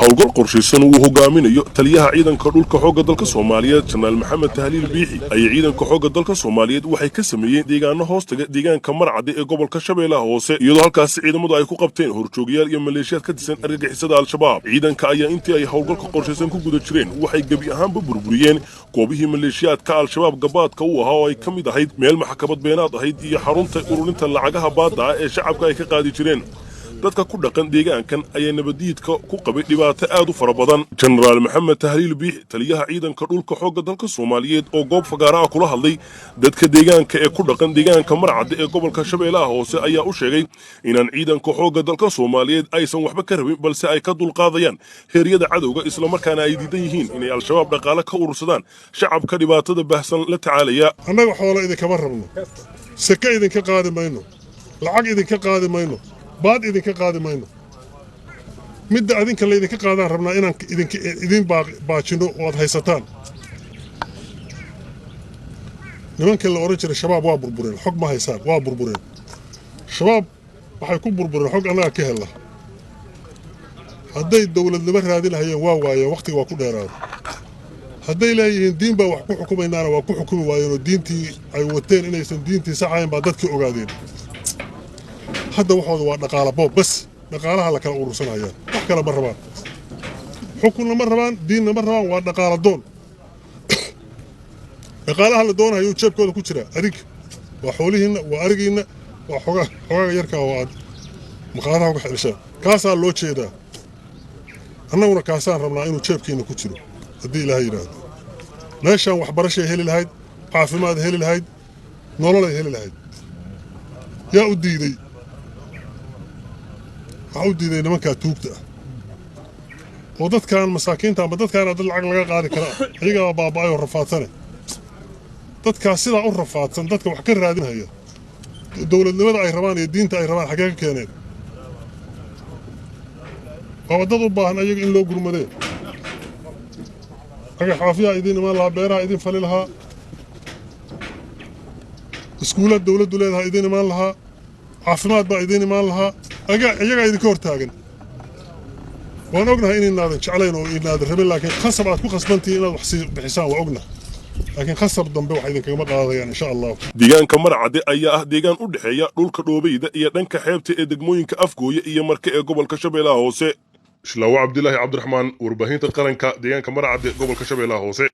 Howlgal qorshaysan uu hogaaminayo taliyaha ciidanka dhulka xoogga dalka Soomaaliyeed, Jenaraal Maxamed Tahliil Biixi, ayay ciidanka xoogga dalka Soomaaliyeed waxay ka sameeyeen deegaano hoostaga deegaanka Marcadde ee gobolka Shabeellaha Hoose, iyadoo halkaasi ciidamadu ay ku qabteen horjoogayaal iyo maleeshiyaad ka tirsan argagixisada Al-Shabaab. Ciidanka ayaa intii ay howlgalka qorshaysan ku guda jireen waxay gebi ahaanba burburiyeen goobihii maleeshiyaadka Al-Shabaab gabaadka u ahaa, oo ay ka mid ahayd meel maxkamad beenaad ahayd iyo xarunta ururinta lacagaha baadda ah ee shacabka ay ka qaadi jireen. Dadka ku dhaqan deegaankan ayaa nabadiidka ku qabay dhibaato aad u fara badan. Jenaraal Maxamed Tahliil Biixi, taliyaha ciidanka dhulka xoogga dalka Soomaaliyeed, oo goob fagaara ah kula hadlay dadka deegaanka ee ku dhaqan deegaanka Marcadde ee gobolka Shabeellaha Hoose, ayaa u sheegay inaan ciidanka xoogga dalka Soomaaliyeed aysan waxba ka rabin, balse ay ka dulqaadayaan heeryada cadowga, islamarkaana ay diidan yihiin inay Al-Shabaab dhaqaale ka urursadaan shacabka dhibaatada baahsan la tacaalaya. Annaga xoolo idinkama rabno, seke idinka qaadi mayno, lacag idinka qaadi mayno, baad idinka qaadi mayno. Midda adinka laydinka qaadaan rabnaa inaan idin baajinno oo aad haysataan. Nimankii la odhan jiray Shabaab waa burbureen, xog ma haysaan, waa burbureen. Shabaab waxay ku burbureen xog annaga ka hella. Hadday dowladnimo raadin lahayeen waa waayeen, wakhtiga waa ku dheeraaday. Hadday leeyihiin diin baa wax ku xukumaynaana, waa ku xukumi waayeenoo diintii ay wateen inaysan diintii saxayn baa dadkii ogaadeen. Hadda waxooda waa dhaqaala boob bas, dhaqaalaha la kala urursanayaan, wax kale ma rabaan, xukunna ma rabaan, diinna ma rabaan, waa dhaqaala doon. Dhaqaalaha la doonayo jeebkooda ku jira adinka waa xoolihiinna, waa arigiinna, waa xogaa xogaaga yarkaa oo aad maqaadaha uga xidhishaan, kaasaa loo jeedaa. Annaguna kaasaan rabnaa inuu jeebkiinna ku jiro haddii Ilaahay yidhaahdo. Meeshaan waxbarashay heli lahayd, caafimaad heli lahayd, nololay heli lahayd. Yaa u diiday? Waxaa u diiday nimankaa tuugta ah oo dadkan masaakiinta ama dadkaana dad lacag laga qaadi kara ah, ayagaa baaba'ay oo rafaadsane. Dadkaas sidaa u rafaadsan, dadka wax ka raadinhaya, dowladnimada ay rabaan iyo diinta ay rabaan xaggee ka keeneen? Waaba dad u baahan ayaga in loo gurmadee. Cagafcagafyaa idiin imaan lahaa, beeraha idiin fali lahaa, iskuulaad dowladdu leedahay idiin imaan lahaa, caafimaad baa idiin imaan lahaa. Iyagaa idinka hor taagan. Waan ognahay inaynaadan jeclayn oo inaadan rabin, laakiin khasab aad ku khasbantihiin inaad wax sii bixisaan waa ognahay, laakiin khasab dambe wax idinkagama qaadayaan, insha Allah. Deegaanka Marcadde ayaa ah deegaan u dhexeeya dhulka dhoobeyda iyo dhanka xeebta ee degmooyinka Afgooye iyo Marke ee gobolka Shabeellaha Hoose. Shlaawo Cabdilaahi Cabdiraxmaan, warbaahinta qaranka, deegaanka Marcadde, gobolka Shabeellaha Hoose.